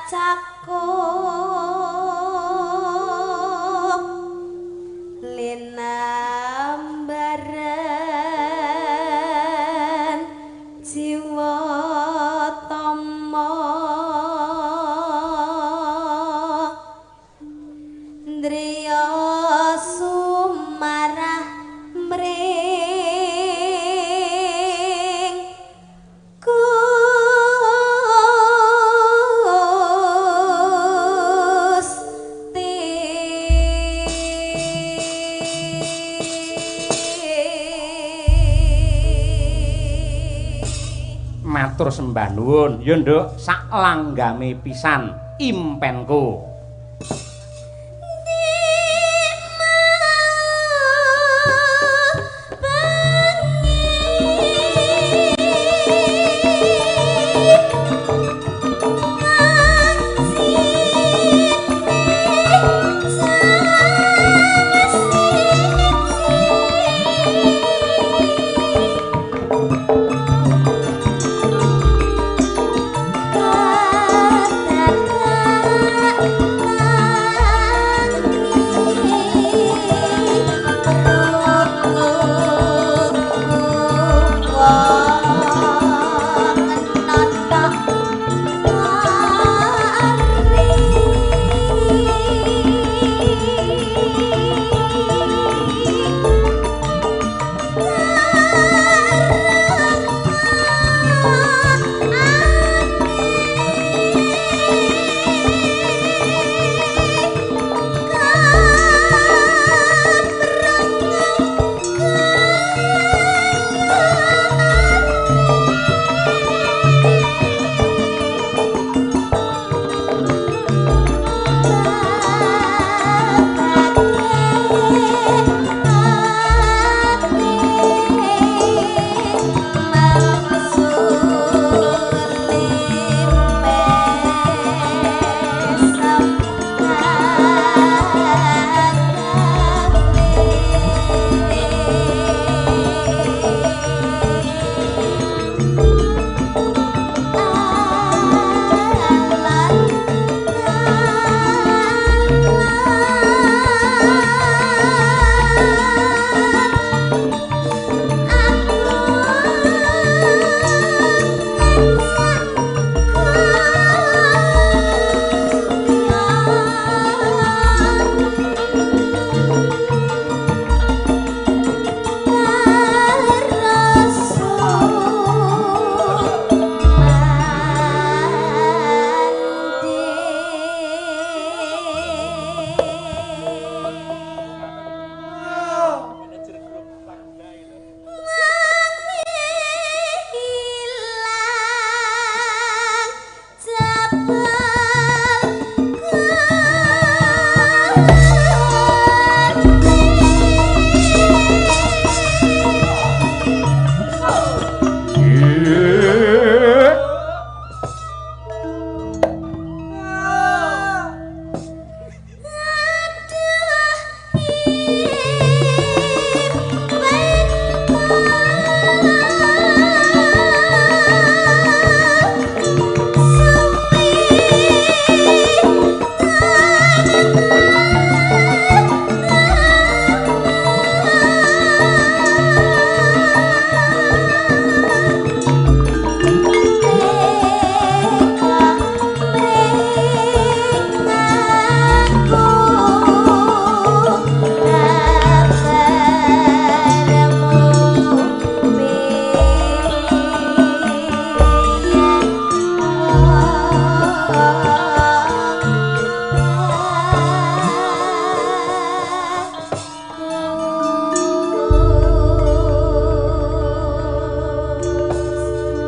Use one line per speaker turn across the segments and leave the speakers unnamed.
Cakup linambaran jiwa tama ndriya sumarah mring Gusti.
Matur sembah nuwun. Ya nduk, sak langgame pisan impenku.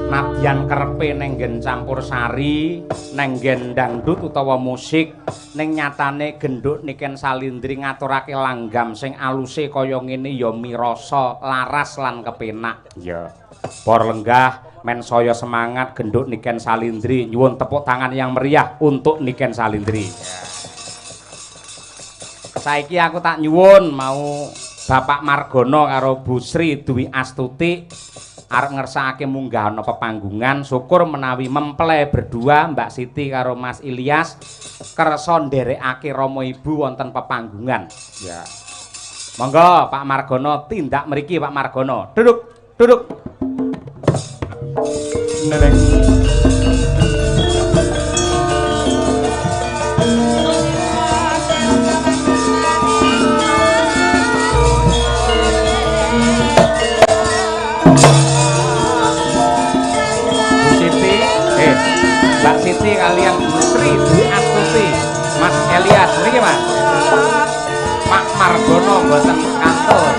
Nadyan kerepe neng nggen campur sari, neng nggen dangdut utawa musik, ning nyatane genduk Niken Salindri ngaturake langgam sing aluse kaya ngene ya mirasa laras lan kepenak. Ya. Por lenggah men saya semangat genduk Niken Salindri. Nyuwun tepuk tangan yang meriah untuk Niken Salindri. Saiki aku tak nyuwun mau Bapak Margono karo Bu Sri Dwi Astuti Arep ngersakake munggah ana pepanggungan, syukur menawi mempelai berdua Mbak Siti karo Mas Ilyas kersa nderekake rama ibu wonten pepanggungan. Ya. Monggo Pak Margono tindak mriki Pak Margono. Duduk, duduk. Neneng. Bu Siti, Mbak Siti kalian Bu Sri Dwi Astuti, Mas Elias mriki Mas. Pak Margono mboten kantun.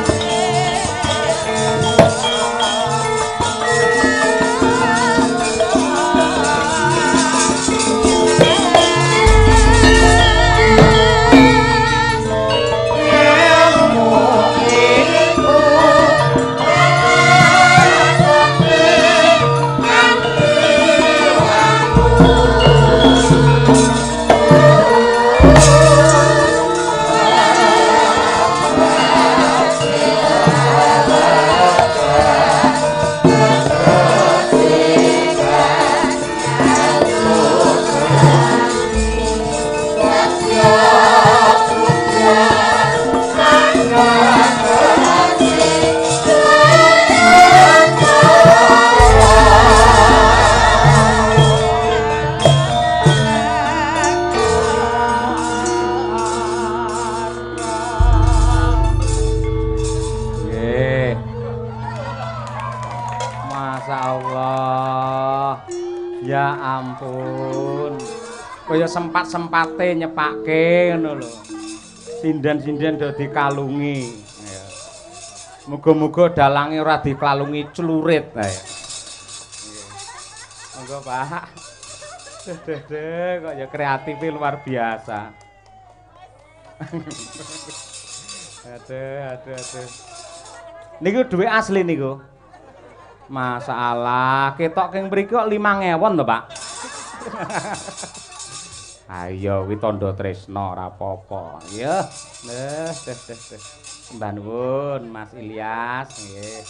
Nggih. Masya Allah. Ya ampun. Kaya sempat-sempate nyepake ngono lho. Sinden-sinden do dikalungi. Ya. Muga-muga dalange ora dikalungi clurit. Nah, ya. Nggih. Monggo, Pak. Duh, duh, duh, kok ya kreatifnya luar biasa. Aduh, aduh, aduh. Niku dhuwit asli niku. Masalah, ketok king mriki kok 5.000 to, Pak. Ayo kuwi tandha tresna ora apa-apa. Ya. Leh, deh, deh, deh. Sembah nuwun Mas Ilyas, nggih.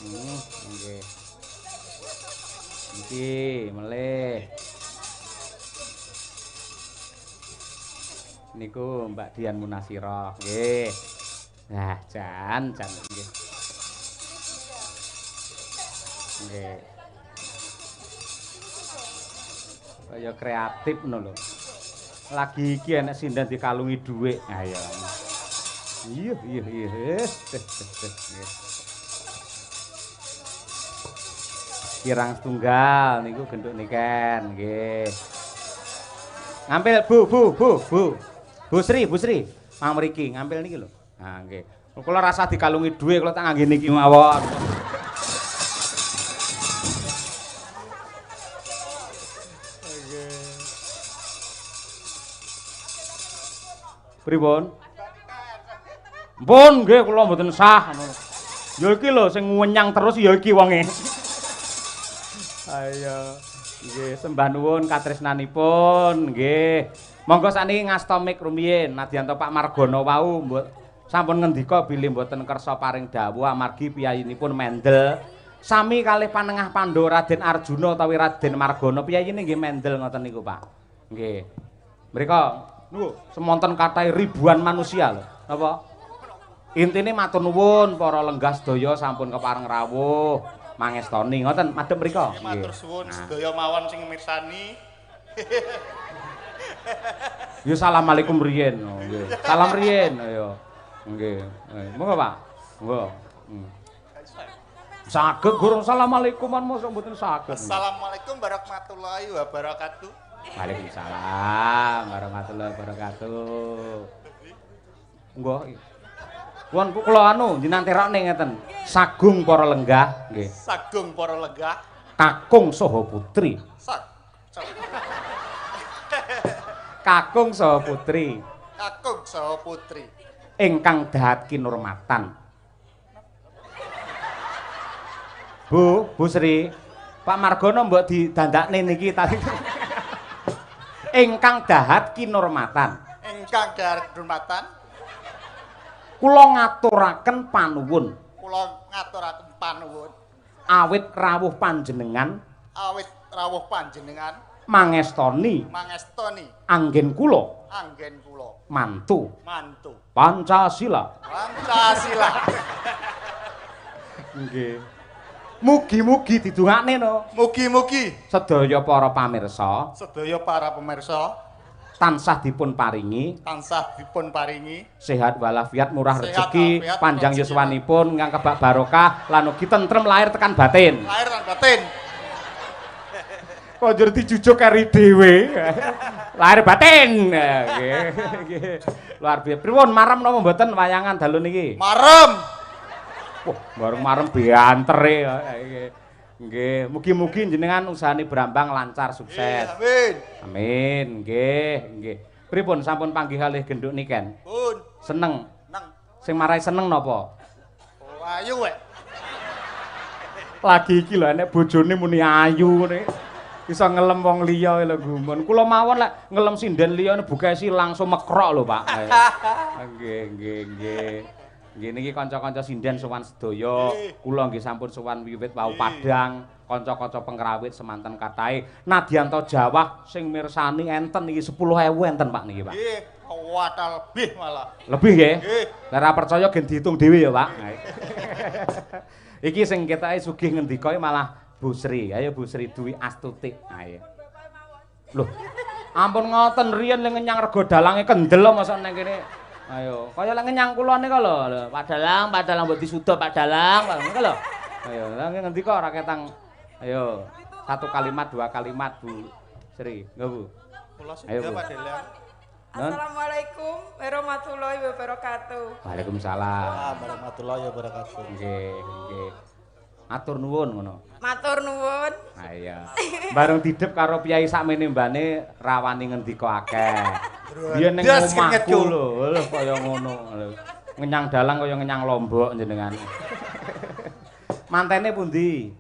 Nggih. Niki melih. Niku Mbak Dian Munasirah, nggih. Nah, jan jan nggih. Nggih. Kaya kreatif ngono lho. Lagi iki enek sinden dikalungi dhuwit. Ayo. Iya, iya, iya. Nggih. Kirang setunggal niku genduk niken, nggih. Ngampil Bu, Bu, Bu, Bu. Bu Sri, Bu Sri, mang mriki ngampil niki lho. Ha nggih. Kula rasa dikalungi dhuwit kula tak ngangge niki mawon. Pripun? Mpun nggih kula mboten sah ngono. Ya iki lho sing wenyang terus ya iki wonge. Ayo. Nggih, sembah nuwun katresnanipun nggih. Monggo sakniki ngasta mik rumiyin nadyan to Pak Margono wau sampun ngendika bilih mboten kersa paring dawuh amargi piyayinipun mendel. Sami kalih panengah Pandhawa Raden Arjuna utawi Raden Margono piyayine nggih mendel ngoten niku Pak. Nggih. Mriko niku semonten kathah ribuan manusia lho. Napa? Intine matur nuwun para lenggah sedaya sampun kepareng rawuh mangestoni ngoten madhep mriko.
Matur suwun sedaya mawon sing mirsani.
Ya assalamualaikum riyen. Oh, nggih. Salam riyen ayo. Nggih. Monggo Pak. Monggo. Saged gurung assalamualaikum mosok mboten saged.
Assalamualaikum warahmatullahi wabarakatuh.
Waalaikumsalam warahmatullahi wabarakatuh. Monggo. Won kula anu jenengan terokne ngeten. Sagung para lenggah nggih.
Sagung para lenggah.
Kakung saha putri. Kakung saha putri.
Kakung saha putri.
Ingkang dahat kinurmatan. Bu, Bu Sri, Pak Margono mbok didandakne niki tadi. Ingkang dahat kinurmatan.
Ingkang dahat kinurmatan.
Kula ngaturaken panuwun.
Kula ngaturaken panuwun.
Awit rawuh panjenengan,
awit rawuh panjenengan
mangestoni,
mangestoni
anggen kula,
anggen kula
mantu,
mantu
Pancasila.
Pancasila.
Nggih. Mugi-mugi didongakne no.
Mugi-mugi
sedaya para pamirsa,
sedaya para pemirsa
tansah dipun paringi,
tansah dipun paringi
sehat walafiat, murah
sehat
rezeki,
walafiat,
panjang
rezeki.
Yuswanipun, ingkang kebak barokah lan ugi tentrem lahir tekan batin.
Lahir lan batin.
Kok njur dijujuk keri dhewe. Lahir batin. Nggih. Nggih. Luar biasa. Pripun marem napa mboten wayangan dalu niki?
Marem.
Wah, bareng marem biantere. Nggih. Nggih, mugi-mugi jenengan usahane Brambang lancar sukses.
Amin.
Amin. Nggih, nggih. Pripun sampun panggih kalih genduk niken?
Pun.
Seneng.
Seneng.
Sing marai seneng napa?
Oh, ayu wek.
Lagi iki lho enek bojone muni ayu ngene. Iso ngelem wong liya lho gumun. Kula mawon lek ngelem sinden liya Bu Kesi langsung mekrok lho, Pak. Nggih, nggih, nggih. Nggih niki kanca-kanca sinden sowan sedaya. Kula nggih sampun sowan wiwit wau padhang, kanca-kanca pengrawit semanten kathahe. Nadyanto Jawah sing mirsani enten niki 10.000 enten Pak niki, Pak.
Nggih, kathah lebih malah.
Lebih nggih?
Nggih.
Lah ora percaya gen diitung dhewe ya, Pak. Iki sing ketoke sugih ngendika malah Bu Sri. Ayo Bu Sri Dwi Astuti. Ayo. Loh, ampun ngoten riyen le ngenyang rego dalange kendel mosok nang kene. Ayo, kaya lek ngenyang kula nika lho. Pak Dalang, Pak Dalang mbok disuda Pak Dalang, Pak nika lho. Ayo, lha ngendika ora ketang. Ayo, satu kalimat, dua kalimat Bu Sri. Nggih, Bu.
Kula suda Pak Dalang.
Assalamualaikum warahmatullahi wabarakatuh.
Waalaikumsalam
warahmatullahi wabarakatuh.
Nggih, nggih. Matur nuwun ngono.
Matur nuwun.
Ha iya. Bareng didep karo piyai sakmene mbane rawani ngendika akeh. Biyen ning omahku lho, lho kaya ngono. Ngenyang dalang kaya ngenyang lombok jenengan. Mantene pundi?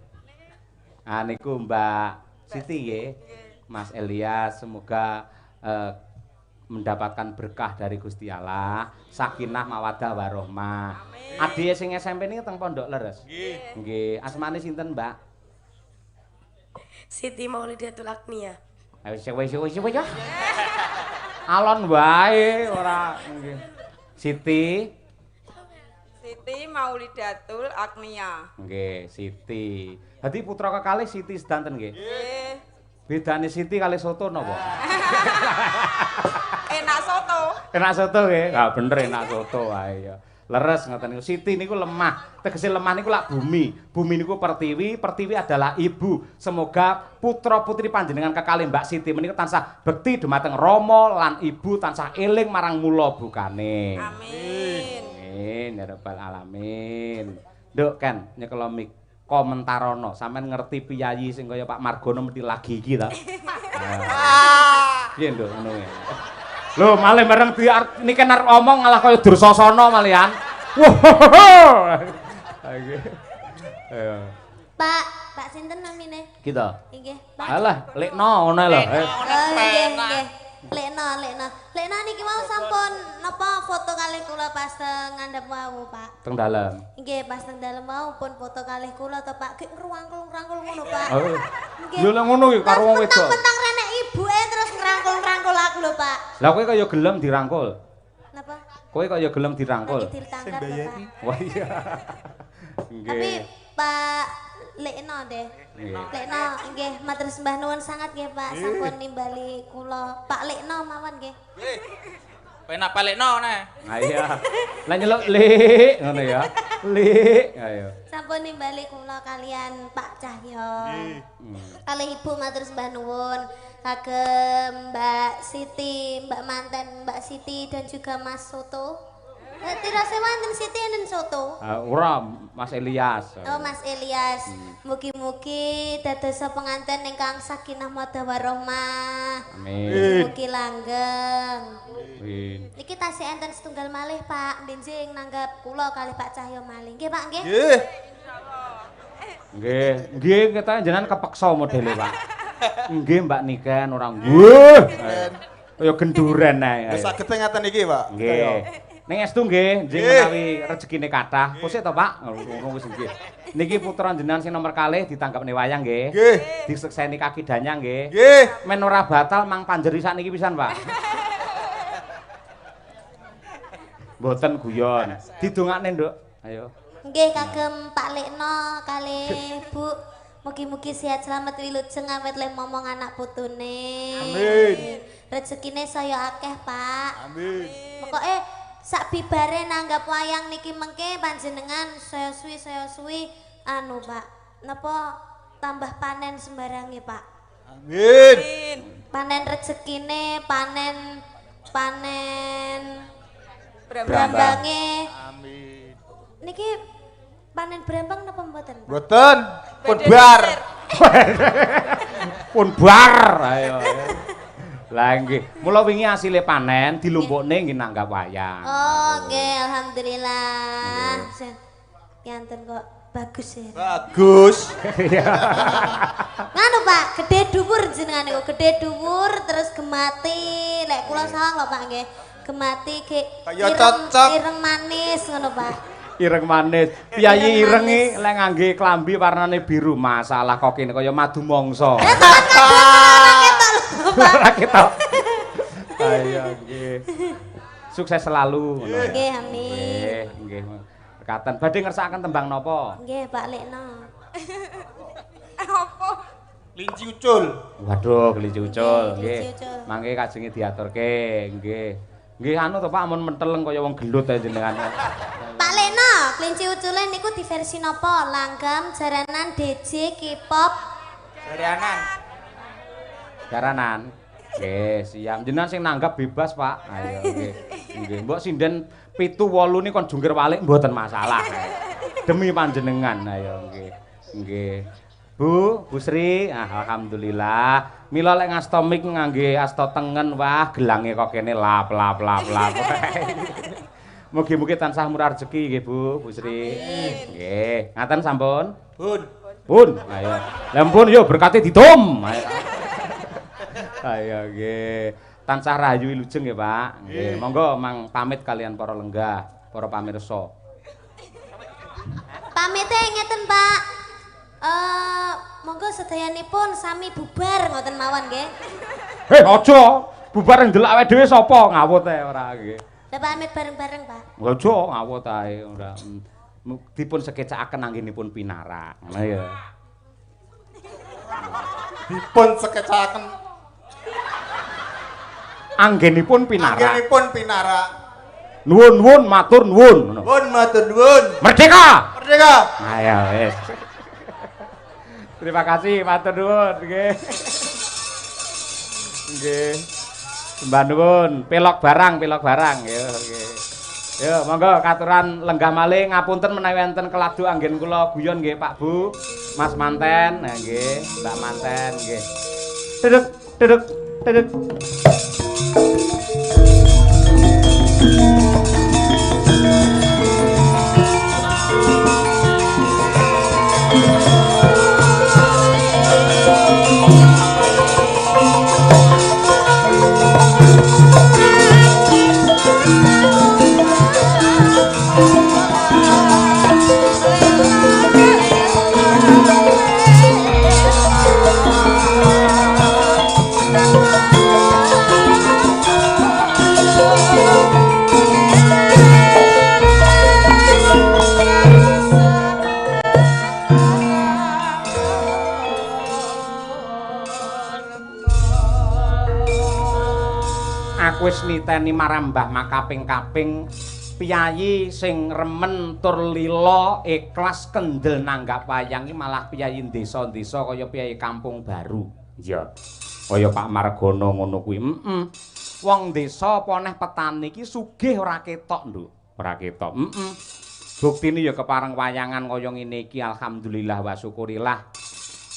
Ah niku Mbak Siti nggih. Mas Elias semoga mendapatkan berkah dari Gusti Allah, sakinah mawaddah warahmah. Adike sing SMP niki teng pondok leres.
Nggih.
Nggih, asmane sinten, Mbak?
Siti Maulidatul Agnia.
Ayo wis wis wis ya. Alon wae ora nggih. Siti
Siti Maulidatul Agnia.
Nggih, Siti. Dadi putra kekalih Siti sedanten nggih.
Nggih.
Bedane Siti kalih soto napa?
Enak soto.
Enak soto nggih. Ha bener enak soto wae ya. Leres ngoten niku. Siti niku lemah. Tegese lemah niku lak bumi. Bumi niku pertiwi, pertiwi adalah ibu. Semoga putra-putri panjenengan kekalih Mbak Siti menika tansah bekti dumateng Rama lan ibu tansah eling marang mula bukane.
Amin.
Amin ya rabbal alamin. Nduk Ken nyekelo mik komentarono. Sampeyan ngerti piyayi sing kaya Pak Margono mesti lagi iki ta? Piye nduk ngono kuwi? Lho, malih bareng di niki arep omong malah kaya Dursasana malian. Wah. Ayo.
Pak, Pak sinten namine?
Kita.
Nggih, Pak.
Alah, lekno ngono lho.
Nggih, nggih. Lekno, lekno. Lekno niki mau sampun napa foto kalih kula pas teng ngandhap wau, Pak.
Teng dalem.
Nggih, pas teng dalem wau pun foto kalih kula to, Pak. Gek ngrangkul-ngrangkul ngono, Pak.
Oh. Lho lek ngono iki karo wong wedok.
Mentang-mentang renek ibuke terus ngrangkul-ngrangkul aku lho, Pak.
Lah kowe kaya gelem dirangkul.
Napa?
Kowe kaya gelem dirangkul.
Sing bayari.
Wah iya. Nggih.
Tapi Pak Lekno deh. Lekno nggih matur sembah nuwun sangat nggih Pak sampun nimbali kula. Pak Lekno mawon nggih.
Nggih. Penak Pak Lekno neh.
Ha iya. Lah nyeluk Lik ngono ya. Lik ayo.
Sampun nimbali kula kalian Pak Cahyo. Nggih. Kalih Ibu matur sembah nuwun kagem Mbak Siti, Mbak manten Mbak Siti dan juga Mas Soto. Tirase wonten Siti enten soto.
Ora Mas Elias.
Oh Mas Elias. Mugi-mugi dados penganten ingkang sakinah mawaddah warahmah.
Amin.
Mugi langgeng.
Amin.
Niki tasih enten setunggal malih Pak, benjing nanggap kula kalih Pak Cahyo malih. Nggih Pak nggih.
Nggih.
Nggih, nggih ketoke jenengan kepeksa modele Pak. Nggih Mbak Niken ora nggih. Kaya genduren ae.
Wis saged ngaten iki Pak.
Nggih. Ning estu nggih, njing menawi rezekine kathah. Kosek to, Pak? Ngono wis nggih. Niki putra jenengan sing nomor kalih ditanggapne wayang nggih.
Nggih.
Disekseni kaki danyang nggih.
Nggih.
Men ora batal mang panjeri sakniki pisan, Pak. Mboten guyon. Didongakne, Nduk. Ayo.
Nggih kagem Pak Lekno kalih Bu. Mugi-mugi sehat selamat wilujeng awet leh momong anak putune.
Amin.
Rezekine saya akeh, Pak.
Amin.
Pokoke sak bibare nanggap wayang niki mengke panjenengan saya suwi anu, Pak. Napa tambah panen sembarange, Pak.
Amin.
Panen rezekine, panen brambange.
Amin.
Niki panen brambang napa mboten?
Mboten. Pun bar.
Pun bar. Ayo. Lah nggih. Mula wingi asile panen dilumpukne nggih nanggap wayang.
Oh, nggih, alhamdulillah. Piantun kok bagus ya.
Bagus.
Nganu Pak, gede dhuwur jenengan niku, gede dhuwur terus gemati. Lek kula sawang lho Pak nggih. Gemati ge ireng manis ngono Pak.
Ireng manis. Piyayi ireng iki lek ngangge klambi warnane biru, masalah kok kene kaya madu mangsa. Ora ketok. Ayo nggih. Sukses selalu.
Nggih, amin.
Nggih, nggih. Berkatan. Badhe ngersakaken tembang napa?
Nggih, Pak Lekno.
Apa?
Kelinci ucul.
Waduh, kelinci ucul. Nggih. Mangke kajenge diaturke, nggih. Nggih anu to Pak, amun menteleng kaya wong gelut ae jenengan.
Pak Lekno, kelinci ucule niku di versi napa? Langgam, jaranan, DJ, K-pop.
Jaranan.
Jaranan. Nggih, siap. Jenengan sing nanggap bebas, Pak. Ayo nggih. Nggih, mbok sinden 7 8 ni kon jungkir walik mboten masalah. Demi panjenengan ayo nggih. Nggih. Bu, Bu Sri, alhamdulillah. Mila lek ngasta mik ngangge asta tengen, wah gelange kok kene lap lap lap lap. Mugi-mugi tansah murah rezeki nggih Bu, Bu Sri. Nggih, ngaten sampun?
Pun.
Pun. Ayo. Lah pun yo berkate didum. Ayo. Ayo nggih. Tansah rahayu wilujeng nggih, Pak. Nggih, monggo mang pamit kalian para lenggah, para pamirsa.
Pamite ngeten, Pak. Monggo sedayanipun sami bubar ngoten mawon nggih.
Heh, aja. Bubar ndelok awake dhewe sapa ngawut ae ora nggih.
Lah pamit bareng-bareng, Pak.
Aja ngawut ae ora. Dipun sekecakaken anggenipun pinarak. Ngono ya.
Dipun sekecakaken
anggenipun pinarak.
Anggenipun pinarak.
Nuwun nuwun matur nuwun.
Nuwun matur nuwun.
Merdeka.
Merdeka.
Ayo wis. Terima kasih matur nuwun nggih. Nggih. Sembah nuwun, pelok barang nggih nggih. Yo monggo katuran lenggah malih ngapunten menawi enten keladu anggen kula guyon nggih Pak Bu, Mas Manten, nah nggih, Mbak Manten nggih. Duduk duduk duduk. Wis niteni marang Mbah makaping-kaping piyayi sing remen tur lila ikhlas kendel nanggap wayang iki malah piyayi desa-desa kaya piyayi kampung baru. Iya. Kaya Pak Margono ngono kuwi. Heeh. Wong desa apa neh petani iki sugih ora ketok, Nduk. Ora ketok. Heeh. Buktine ya kepareng wayangan kaya ngene iki alhamdulillah wa syukurillah.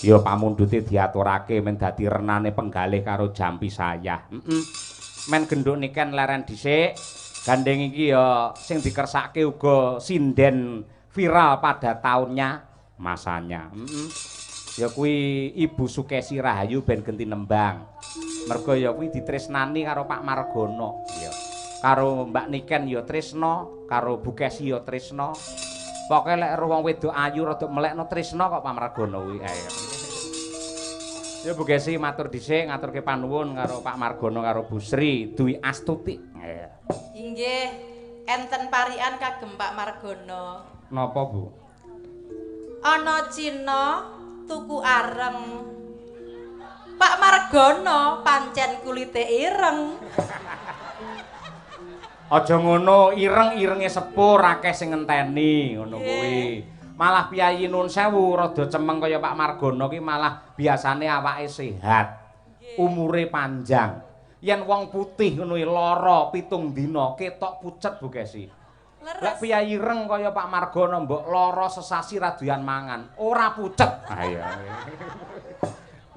Ya pamundhute diaturake men dadi renane penggalih karo jampi sayah. Heeh. Men genduk niken leren dhisik. Gandeng iki ya sing dikersake uga sinden viral pada tahunnya masanya. Ya kuwi Ibu Sukesi Rahayu ben genti nembang. Mergo ya kuwi ditresnani karo Pak Margono. Ya. Karo Mbak Niken ya tresna, karo Bu Kesi ya tresna. Pokoke lek ero wong wedok ayu rada melekno tresna kok Pak Margono kuwi. Ayo. Ya Bu Kesi matur dhisik ngaturke panuwun karo Pak Margono karo Bu Sri Dwi Astuti. Ayo.
Inggih, enten parikan kagem Pak Margono.
Napa, Bu?
Ana Cina tuku areng. Pak Margono pancen kulite ireng.
Aja ngono, ireng-irenge sepur akeh sing ngenteni ngono kuwi. Malah piyayi nun sewu rada cemeng kaya Pak Margono ki malah biasane awake sehat. Umure panjang. Yen wong putih ngono iki lara 7 dina ketok pucet Bu Kesi. Lek piyayi ireng kaya Pak Margono mbok lara sesasi ra doyan mangan, ora pucet. Ha iya.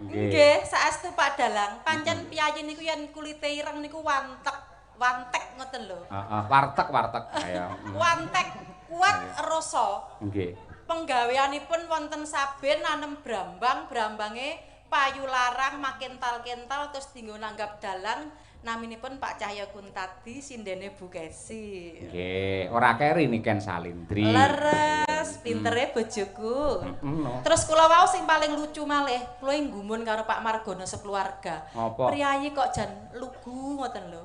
Nggih, saestu Pak Dalang, pancen piyayi niku yen kulite ireng niku wantek, wantek ngoten lho.
Heeh, wartek-wartek. Ayo.
Wantek kuat rasa.
Nggih.
Penggaweanipun wonten saben nanem brambang, brambange payu larang makental-kental terus dinggo nanggap dalang naminipun Pak Cahya Kuntadi sindene Bu Kesi.
Nggih, ora keri Niken Salindri.
Leres, pintere bojoku.
No.
Terus kula wau sing paling lucu malih, kula nggumun karo Pak Margono sekeluarga. Priyayi kok jan lugu ngoten lho.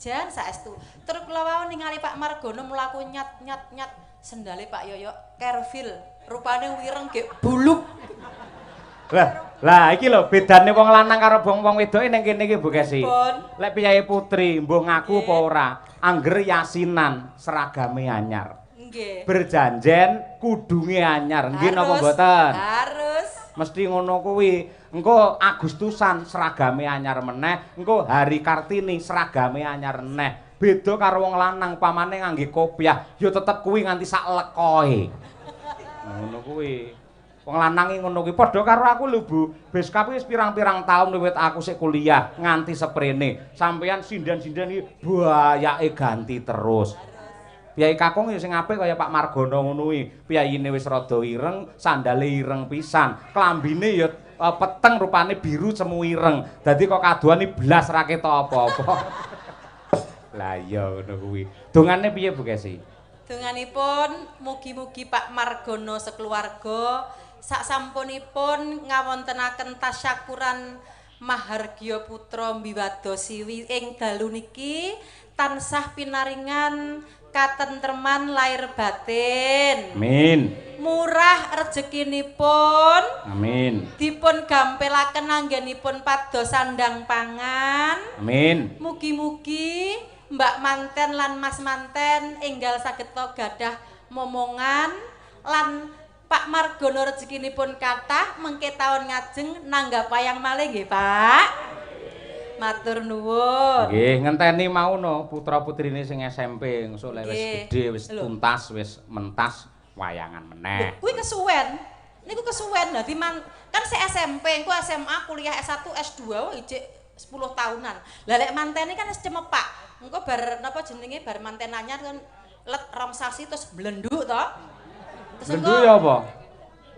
Jan saestu. Terus kula wau ningali Pak Margono mlaku nyat nyat nyat sendale Pak Yoyo Kervil, rupane wireng gek buluk.
Lah, lah iki lho bedane wong lanang karo wong wedoke ning kene iki Bu Kesi. Lek piyayi putri mbuh ngaku apa ora, angger yasinan seragame anyar.
Nggih.
Berjanjen kudunge anyar. Nggih napa mboten?
Harus.
Mesti ngono kuwi. Engko Agustusan seragame anyar meneh, engko Hari Kartini seragame anyar meneh. Beda karo wong lanang pamane ngangge kopiah, ya tetep kuwi nganti sak lekoe. Ngono kuwi. Wong lanang iki ngono kuwi padha karo aku lho Bu. Beskap wis pirang-pirang taun wiwit aku sik kuliah nganti seprene. Sampeyan sinden-sinden iki bayake ganti terus. Piyai kakung ya sing apik kaya Pak Margono ngono kuwi. Piyayine wis rada ireng, sandale ireng pisan, klambine ya peteng rupane biru cemu ireng. Dadi kok kadohan iki blas ra ketok apa-apa. Lah iya ngono kuwi. Dongane piye Bu Kesi?
Donganipun mugi-mugi Pak Margono sekeluarga sak sampunipun ngawontenaken tasyakuran Mahargya Putra Mbiwada Siwi ing dalu niki tansah pinaringan katentreman lahir batin.
Amin.
Murah rezekinipun.
Amin.
Dipun gampilaken anggenipun pados sandang pangan.
Amin.
Mugi-mugi Mbak Manten lan Mas Manten enggal saged gadah momongan lan Pak Margono rezekinipun kathah mengke taun ngajeng nanggap wayang malih nggih Pak. Matur nuwun.
Nggih, ngenteni mau no putra-putrine sing SMP engko lek wis gedhe wis tuntas wis mentas wayangan meneh.
Kuwi kesuwen. Niku kesuwen. Dadi kan se SMP, engko SMA, kuliah S1, S2 wah ijik 10 tahunan. Lah lek mantene kan wis cemepak. Engko bar napa jenenge bar mantenannya kan let rong sasi terus blenduk to. Terus
blenduk ya apa?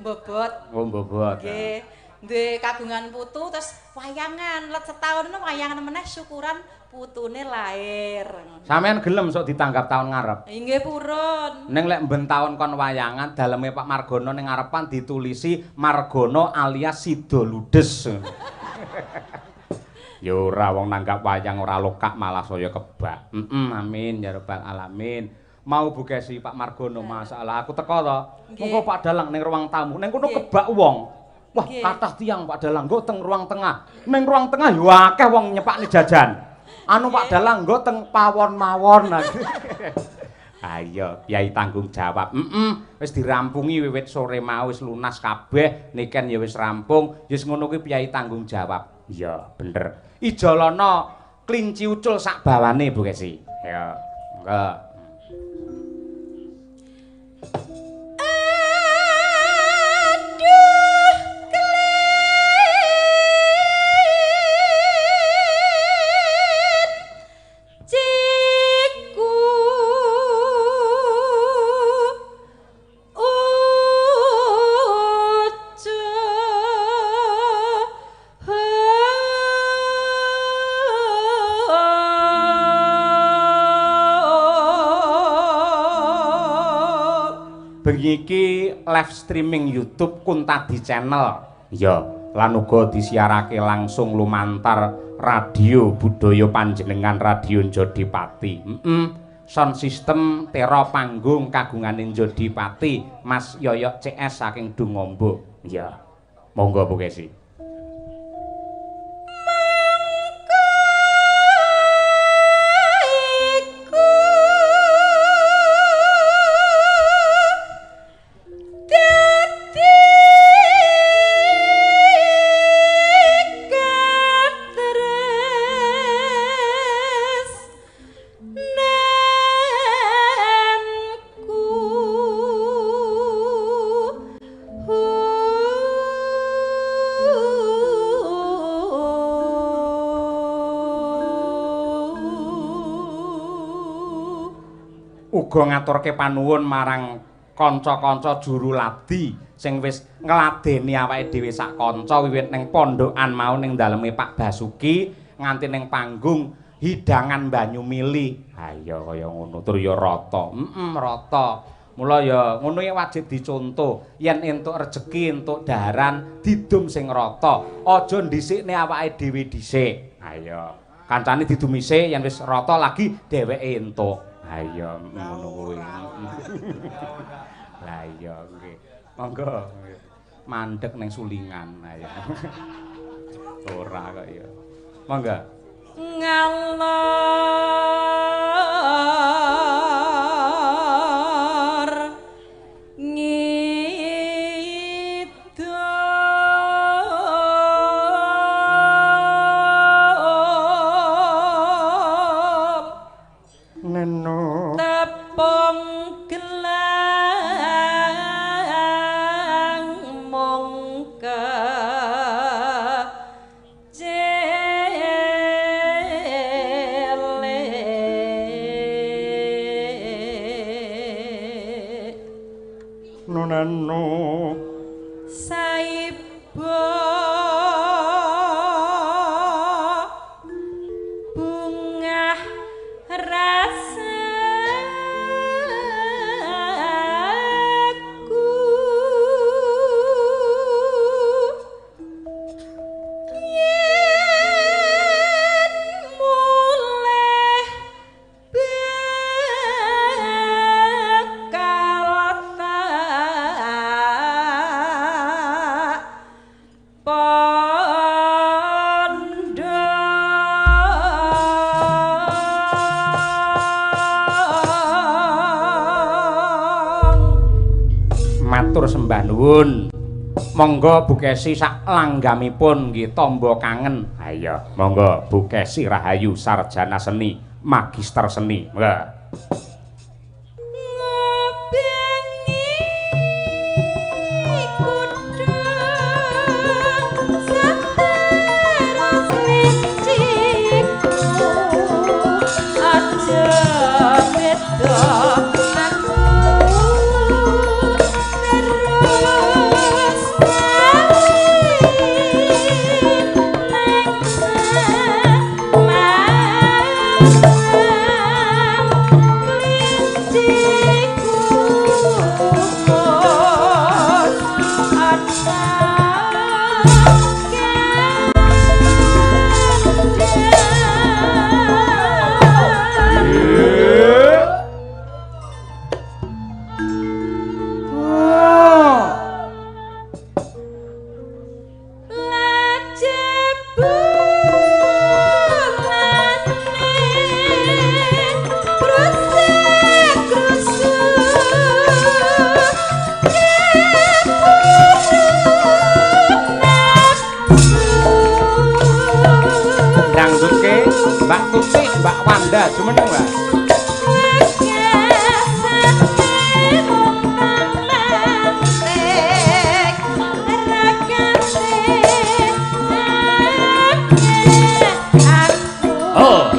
Bobot.
Oh, bobot.
Nggih. Duwe kagungan putu terus wayangan let setahun wayangan meneh syukuran putune lahir.
Sampeyan gelem sok ditanggap taun ngarep?
Nggih purun.
Ning lek mben taun kon wayangan daleme Pak Margono ning ngarepan ditulisi Margono alias Sido Ludes. Ya ora wong nanggap wayang ora lokak malah saya kebak. Amin ya rabbal alamin. Mau Bu Kesi Pak Margono masalah aku teko to. Monggo Pak Dalang ning ruang tamu. Ning kono kebak wong. Wah, kathah tiyang Pak Dalang nggo teng ruang tengah. Ning ruang tengah yo akeh wong nyepakne jajan. Anu Pak Dalang nggo teng pawon mawon. Ayo, Kyai tanggung jawab. Wis dirampungi wiwit sore mau wis lunas kabeh, niken ya wis rampung. Wis ngono kuwi Kyai tanggung jawab. Iya, bener. Ijolana klinci ucul sak bawane Bu Kesi. Ya, monggo. Bengi iki live streaming YouTube Kuntadi Channel. Iya, lan uga disiarake langsung lumantar radio budaya panjenengan Radio Jodipati. Sound system tera panggung kagungane Jodipati Mas Yoyok CS saking Dungombo. Iya. Monggo Bu Kesi. Uga ngaturke panuwun marang kanca-kanca juru ladi sing wis ngladeni awake dhewe sak kanca wiwit ning pondokan mau ning daleme Pak Basuki nganti ning panggung hidangan banyu mili. Ha iya kaya ngono tur ya rata. Rata. Mula ya ngono ya wajib dicontoh. Yen entuk rejeki, entuk daharan didum sing rata. Aja ndhisikne awake dhewe dhisik. Ha iya. Kancane didumise yen wis rata lagi dheweke entuk. Ha iya ngono kuwi. Lah iya nggih. Monggo mandek ning sulingan. Ha iya. Ora kok ya. Monggo.
Ngalor ngidul
neno
tepung gelang mongke celek
nonano
saiba bungah rasaku yen mulih bakal tak pondhong.
Matur sembah nuwun. Monggo Bu Kesi sak langgamipun nggih tamba kangen. Ha iya, monggo Bu Kesi Rahayu sarjana seni, magister seni. Monggo.
Ngobengi kudung sateras linciku aja beda aku terus bali nang Semarang klinciku mos ana
Dangdutke Mbak Tuti, Mbak Wanda jumeneng, Mbak. Oh.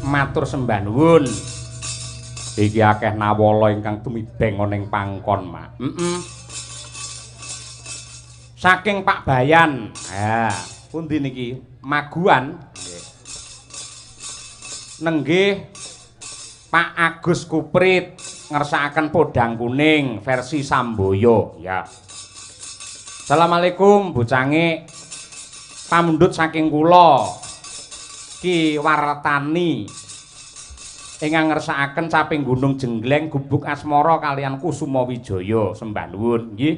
Matur sembah nuwun. Iki akeh nawala ingkang tumibeng ana ing pangkon, Mak. Heeh. Saking Pak Bayan. Ha, pundi niki? Maguan. Nggih. Nenggih Pak Agus Kuprit ngersakaken Podang Kuning versi Samboyo, ya. Assalamualaikum bocange. Pamundhut saking kula Ki Wartani ingkang ngersakaken Caping Gunung Jenggleng Gubuk Asmara kalian Kusuma Wijaya, sembah nuwun nggih.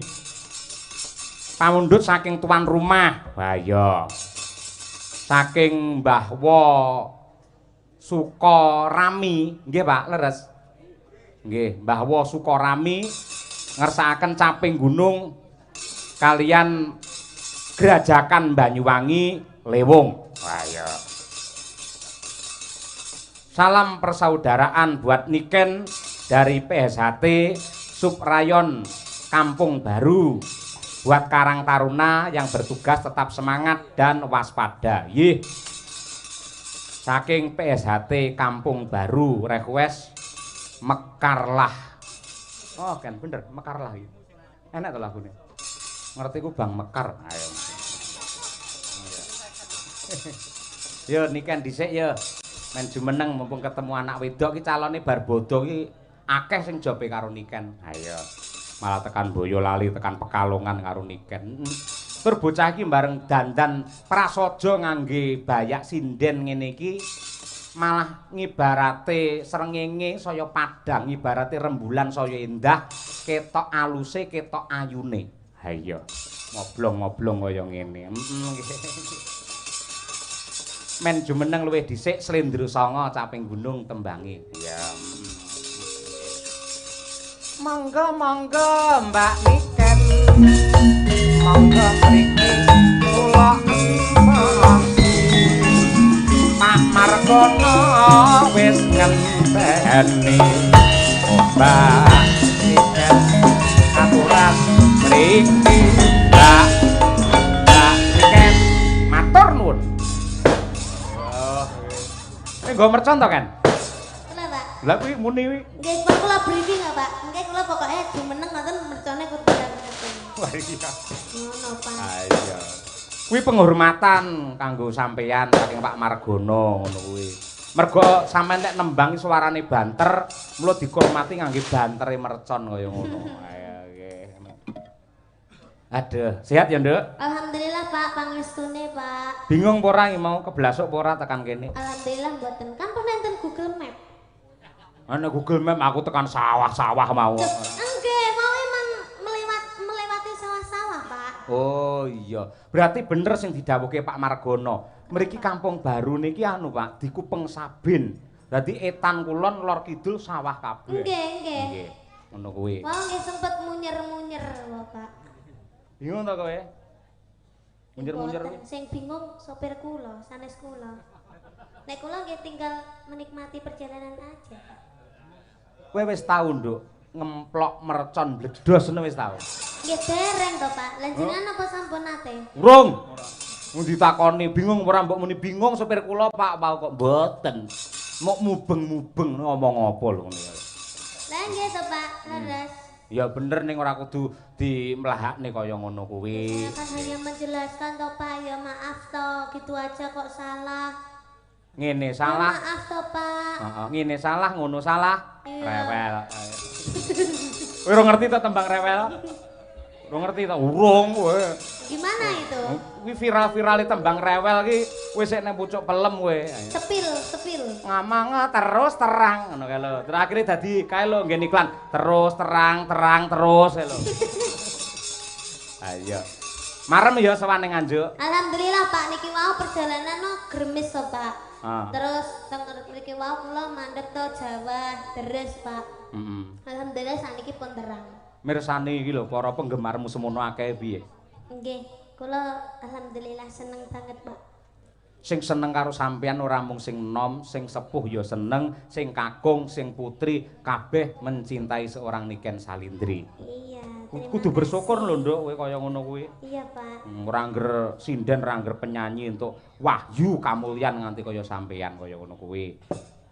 Pamundhut saking tuan rumah. Wah iya. Saking Mbah Wo Sukorami, nggih Pak, leres. Nggih, Mbah Wo Sukorami ngersakaken Caping Gunung kalian Grajakan Banyuwangi Lewung. Wah iya. Salam persaudaraan buat Niken dari PSHT Subrayon Kampung Baru. Buat Karang Taruna yang bertugas tetap semangat dan waspada. Yih. Saking PSHT Kampung Baru request Mekarlah. Oh kan bener, Mekarlah iki. Enak to lagune. Ngerti ku Bang Mekar. Ayo. Yo Niken dhisik yo. Men jumeneng mumpung ketemu anak wedok iki calone bar bodho iki akeh sing jobe karo Niken. Ayo. Malah tekan Boyolali, tekan Pekalongan karo Niken. Tur bocah iki bareng dandan prasaja ngangge bayak sinden ngene iki malah ngibarate srengenge saya padhang, ngibarate rembulan saya endah, ketok aluse, ketok ayune. Ha iya. Ngoblong-ngoblong kaya ngene. Men jumeneng luwih dhisik Slendro Sanga Caping Gunung tembange. Iya. Monggo monggo Mbak Niken. Monggo mriki kula empong. Pak Margono wis ngenteni. Oh Mbak Niken aturan mriki. Mbak Niken matur nuwun. Oh. Nggo mercon to, Ken?
Kula, Pak.
Lah kuwi muni kuwi.
Nggih, kula briefing kok, Pak. Nggih kula pokoke jumeneng ngoten mercone kudu ngeten.
Wah iya.
Ngono, Pak.
Ah iya. Kuwi penghormatan kanggo sampeyan saking Pak Margono ngono kuwi. Mergo sampeyan nek nembang suarane banter, mula dihormati ngangge bantere mercon kaya ngono. Ayo nggih. Aduh, sehat ya, Nduk?
Alhamdulillah, Pak, pangestune, Pak.
Bingung apa ora mau keblasuk apa ora tekan kene?
Alhamdulillah mboten. Kan pun enten Google Map.
Ana Google Map aku tekan sawah-sawah mau.
Nggih, mau emang melewati sawah-sawah, Pak.
Oh iya. Berarti bener sing didhawuhke Pak Margono. Mriki Kampung Baru niki anu, Pak, dikupeng sabin. Dadi etan kulon lor kidul sawah kabeh.
Nggih, nggih.
Nggih. Ngono kuwi.
Wah, nggih sempet munyer-munyer lho, Pak.
Bingung ta kowe? Munyer-munyer kuwi.
Sing bingung sopir kula, sanes kula. Nek kula nggih tinggal menikmati perjalanan aja, Pak.
Kowe wis tau, Nduk, ngemplok mercon bledos ngono wis tau?
Nggih dereng to, Pak. Lah jenengan apa sampun nate?
Urung. Mung ditakoni bingung ora mbok muni bingung sopir kula, Pak, mau kok mboten. Mok mubeng-mubeng ngomong apa lho ngono ya.
Lah nggih to, Pak, leres.
Ya bener ning ora kudu dimlahakne kaya ngono kuwi.
Saya kan hanya menjelaskan to, Pak, ya maaf to, gitu aja kok salah.
Ngene salah.
Ya, maaf to, Pak.
Heeh, ngene salah, ngono salah.
Iya.
Rewel. Kowe ora ngerti to tembang rewel? Ora ngerti to? Urung kowe.
Gimana itu?
Kuwi viral-virale tembang rewel ki kowe sik nang pucuk pelem kowe.
Sepil, sepil.
Ngomong terus terang ngono kae lho. Terus akhire dadi kae lho nggen iklan terus terang terang terus kae lho. Ayo. Marem ya sowan ning Nganjuk.
Alhamdulillah Pak, niki wau perjalanan no gremis to, Pak.
Ah.
Terus teng mriki wau kula mandhep to Jawa deres, Pak.
Heeh.
Alhamdulillah sakniki pun terang.
Mirsani iki lho para penggemarmu semono akeh piye?
Nggih, kula alhamdulillah seneng banget, Pak.
Sing seneng karo sampeyan ora mung sing enom, sing sepuh ya seneng, sing kakung, sing putri, kabeh mencintai seorang Niken Salindri.
Iya,
kudu bersyukur lho, Nduk, kowe kaya ngono kuwi.
Iya, Pak.
Ora angger sinden, ora angger penyanyi entuk wahyu kamulyan nganti kaya sampeyan kaya ngono kuwi.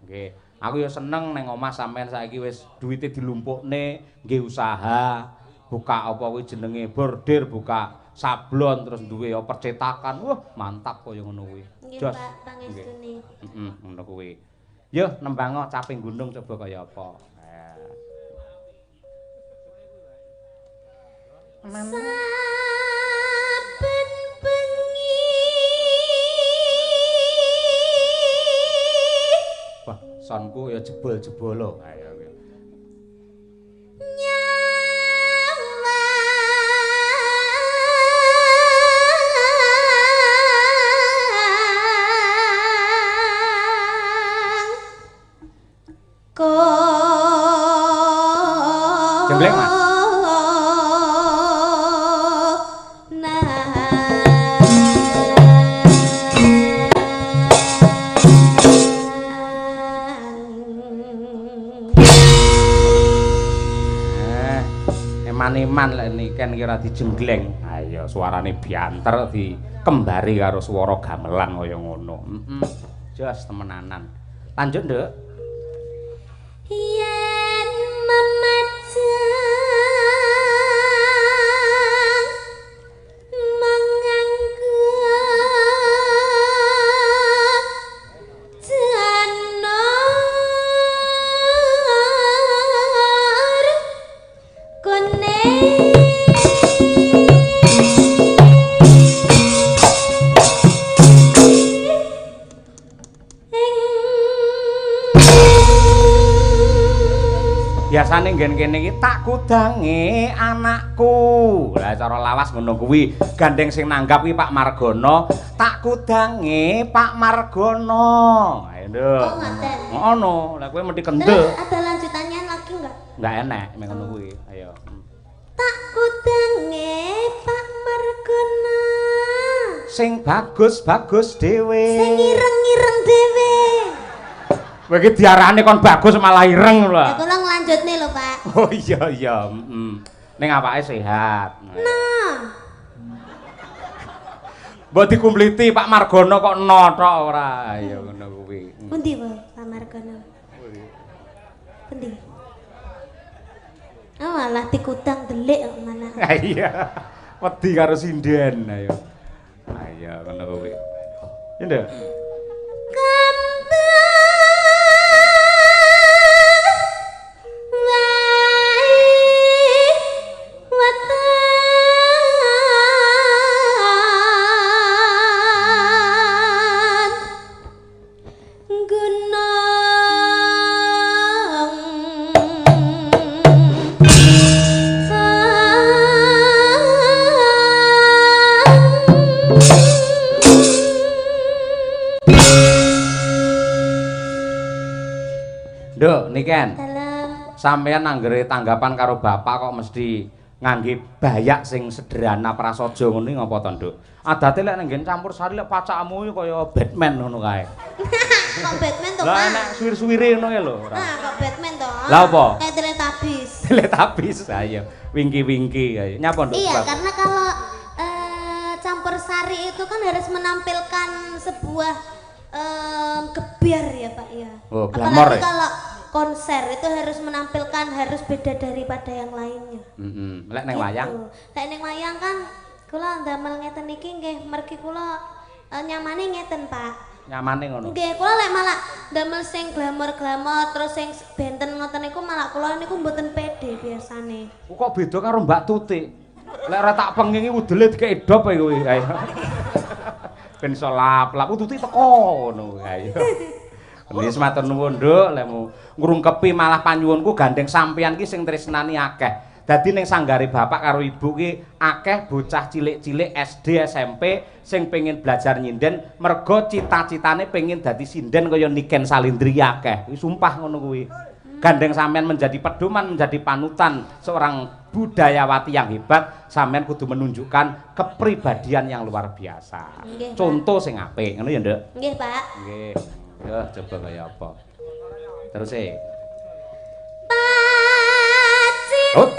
Nggih. Aku ya seneng neng omah sampean saiki wis duwite dilumpukne nggih usaha, buka apa kuwi jenenge bordir, buka sablon terus duwe ya percetakan. Wah, mantap kaya ngono kuwi.
Nggih,
Jos.
Pak, pangestune.
Heeh, ngono kuwi. Yo nembango caping gunung coba kaya apa.
Saben bengi.
Wah, sonku ya jebol-jebolo. Ayo kuwi.
Nyawang
Jemblek, Mas. Eh, eman-eman lek niken ki ora dijenggleng. Ayo suarane bianter dikembari karo swara gamelan kaya ngono. Heeh. Jos temenanan. Lanjut, Nduk.
Yen memajang menganggo janur kuning.
Biasane nggen kene iki tak kudange anakku. Lah cara lawas ngono kuwi, gandeng sing nanggap kuwi Pak Margono, tak kudange Pak Margono. Ayo, Nduk.
Oh, ngoten.
Ngono, lah kowe mesti kendel.
Terus ada lanjutannya lagi enggak?
Enggak enek mek ngono kuwi. Ayo.
Tak kudange Pak Margono.
Sing bagus-bagus dhewe.
Sing ireng-ireng dhewe.
Kowe iki diarani kon bagus malah ireng lho.
Ya kula nglanjutne lho, Pak.
Oh iya iya, heeh. Ning awake sehat.
Nah,
Mbok dikumpliti Pak Margono kok no tok ora. Ayo ngono kuwi.
pundi, Pak Margono? Pundi? Oh, alah dikudang delik kok malah.
Iya. Wedi karo sinden ayo. Ayo ngono kuwi. Ya Nduk.
Kembang wae wetan gunung
Nduk, niken.
Dalem.
Sampeyan anggere tanggapan karo bapak kok mesti ngangge bayak sing sederhana prasaja ngono iki ngapa to, Nduk? Adate lek nang nggen campur sari lek pacakmu iki kaya Batman ngono kae.
Kok Batman to,
Lah
Pak?
enak suwir-suwire ngono kae lho ora.
Nah, kok Batman to?
Lah apa?
Kayak Teletubbies.
Teletubbies ayo, wingki-wingki ayo. Nyapa, Nduk?
Iya,
Sebab?
karena kalau campur sari itu kan harus menampilkan sebuah gebyar ya, Pak ya.
Oh, glamor
Apalagi
ya?
kalau konser itu harus menampilkan harus beda daripada yang lainnya.
Heeh. Lek neng
Gitu.
wayang
Lek neng wayang kan kula ndamel ngeten iki nggih mergi kula nyamane ngeten, Pak.
nyamane ngono.
Nggih, kula lek malah ndamel sing glamor-glamor terus sing benten ngoten niku malah kula niku mboten pede biasane.
Kok beda karo Mbak Tutik? Lek ora tak pengingi udele dikek dop ae kowe. Ayo. Ben iso lap-lap Tutik teko ngono. Ayo. Wis matur nuwun, Nduk, lemu ngrungkepi malah panyuwunku gandeng sampeyan ki sing tresnani akeh. Dadi ning sanggare bapak karo ibu ki akeh bocah cilik-cilik SD, SMP sing pengen belajar nyinden mergo cita-citane pengen dadi sinden kaya Niken Salindri akeh. Kuwi sumpah ngono kuwi. Gandeng sampean menjadi pedoman, menjadi panutan seorang budayawati yang hebat, sampean kudu menunjukkan kepribadian yang luar biasa.
Nggih, Pak.
Contoh sing apik, ngono ya, Nduk?
Nggih, Pak.
Nggih. Yo coba kaya apa. Terus e.
Pacinta
Oh.